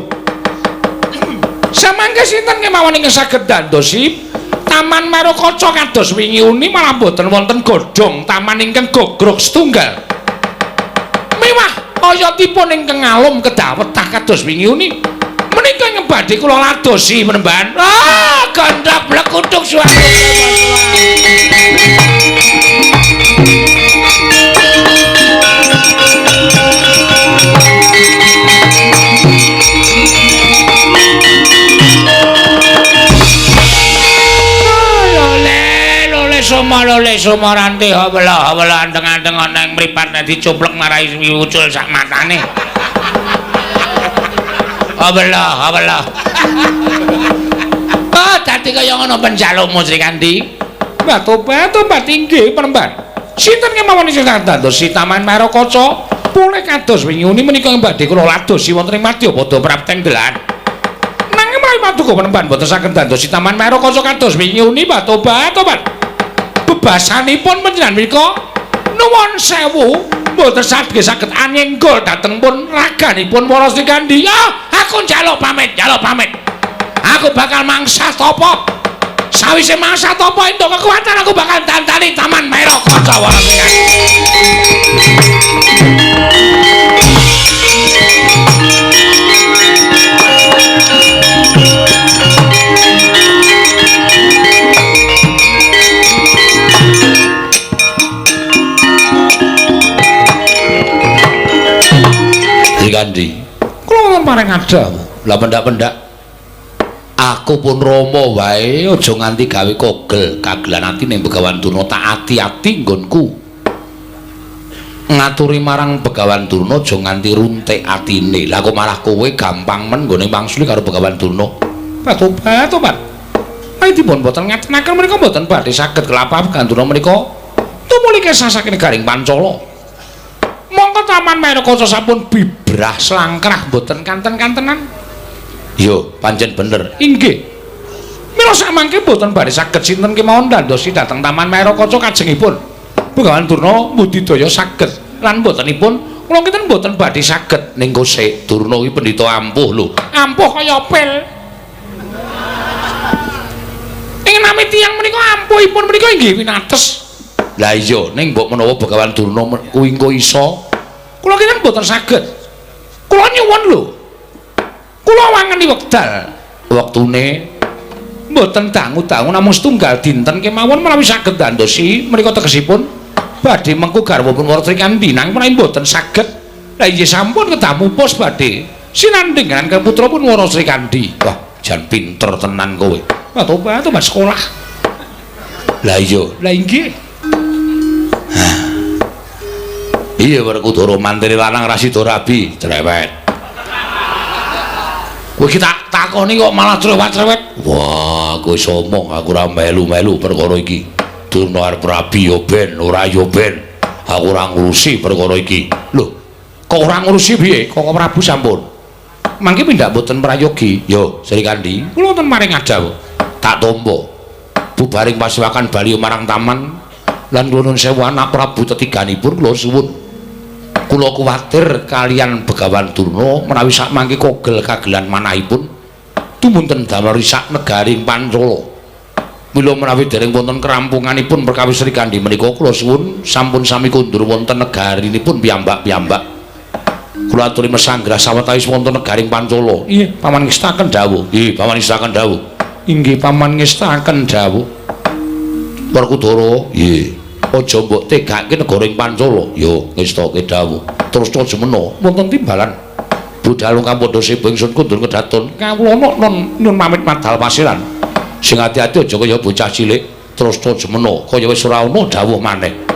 Samangke sinten kemawon ingkang saged ndandosi Taman Maerakaca kados wingi uni malah boten wonten godhong taman ingkang gogrog setunggal. Mewah oyotipun ingkang alum kedah wetah kados wingi uni. Menika ingkang badhe kula ladosi Panembahan. Ah, gandhak blekuthuk suara. Lole soma rante hawela hawela anteng-anteng ana ing mripat nek dicuplek marai ucul sak matane. Hawela hawela. Ah, dadi kaya ngono penjalukmu Srikandi. Mbah tobat inggih Panembahan. Sinten kemawon sing ndandosi Taman Maerakaca pulih kados wingi uni menika ing badhe kula ladosi wonten ing Madyapada Prapteng Delan. Nanging menawi paduka Panembahan boten saged ndandosi Taman Maerakaca kados wingi uni Mbah tobat. Bebasanipun panjenengan menika nuwun sewu mboten saged anyenggol dhateng pun raganipun para Srikandi. Ah, aku njaluk pamit, njaluk pamit. Aku bakal mangsa tapa. Sawise mangsa tapa entuk kekuatan aku bakal dandani Taman Maerakaca para Srikandi. Srikandi, kula wonten paring adawu. Lah pendak-pendak aku pun Rama wae aja nganti gawe kogel kagelan ati ning Begawan Durna, tak ati-ati nggonku. Ngaturi marang Begawan Durna aja nganti runtik atine. Lah kok malah kowe gampang men nggone mangsuli karo Begawan Durna. Tobat. Ayo dipun boten ngatenaken menika mboten badhe saged kelapah Begawan Durna menika tumuli kesasaken garing Pancala. Mongko Taman Maerakaca sampun bibrah slangkrah mboten kanten-kantenan. Yo, pancen bener. Inggih. Mila samangke mboten badhe saged sinten kemawon ndandosi dhateng Taman Maerakaca kajengipun Begawan Durna mbudidaya saged lan mbotenipun kula kinten mboten badhe saged ning kosek Durna kuwi pendhita ampuh lho. Ampuh kaya pil. Ing nami tiyang menika ampuhipun menika inggih winates. Lah iya, ning mbok menawa Begawan Durna kuwi engko iso, kula kinten mboten saged. Kula nyuwun lho. Kula wangeni wekdal wektune mboten dangu-dangu namung setunggal dinten kemawon menawi saged ndandosi menika tegesipun badhe mengku garwapun para Srikandi nanging menawi mboten saged. Lah inggih sampun kedah mupus badhe sinandhing dengan putra pun para Srikandi. Wah, jan pinter tenan kowe. Wah, tobat sekolah. Lah iya, lah inggih. Iya Werkudara mantene lanang ra sida rabi, cerewet. Kowe iki tak takoni kok malah cerewet-cerewet. Wah, kowe iso omong aku ora melu-melu perkara iki. Durna arep rabi ya ben, ora ya ben. Aku ora ngurusi perkara iki. Lho, kok ora ngurusi piye? Kok Prabu sampun. Mangke pindak mboten prayogi. Yo, Srikandi, kula wonten maring adawu. Tak tampa. Bubaring pasiwakan bali marang taman lan kula nuwun sewu anak Prabu tetiganipun kula suwun. Kula kuwatir kalian Begawan Durna menawi sakmangke kogel kagelan manahipun tumunten damel risak negaring Pancala. Mila menawi dereng wonten kerampunganipun perkawis Srikandi menika kula suwun sampun sami kondur wonten negarinipun piyambak-piyambak. Kula aturi mesanggrah sawetawis wonten negaring Pancala. Iya, paman ngestaken dawuh. Nggih, paman ngestaken dawuh. Inggih, paman ngestaken dawuh. Werkudara, nggih. Aja mbok tegake negara ing Pancala. Yo, ngestake dawuh. Terus aja mena wonten timbalan. Budal kang padha sebo ingsun kundur kedaton. Kawula non nyun pamit madal pasiran. Sing ati-ati aja kaya bocah cilik. Terus aja mena kaya wis ora ana dawuh maneh.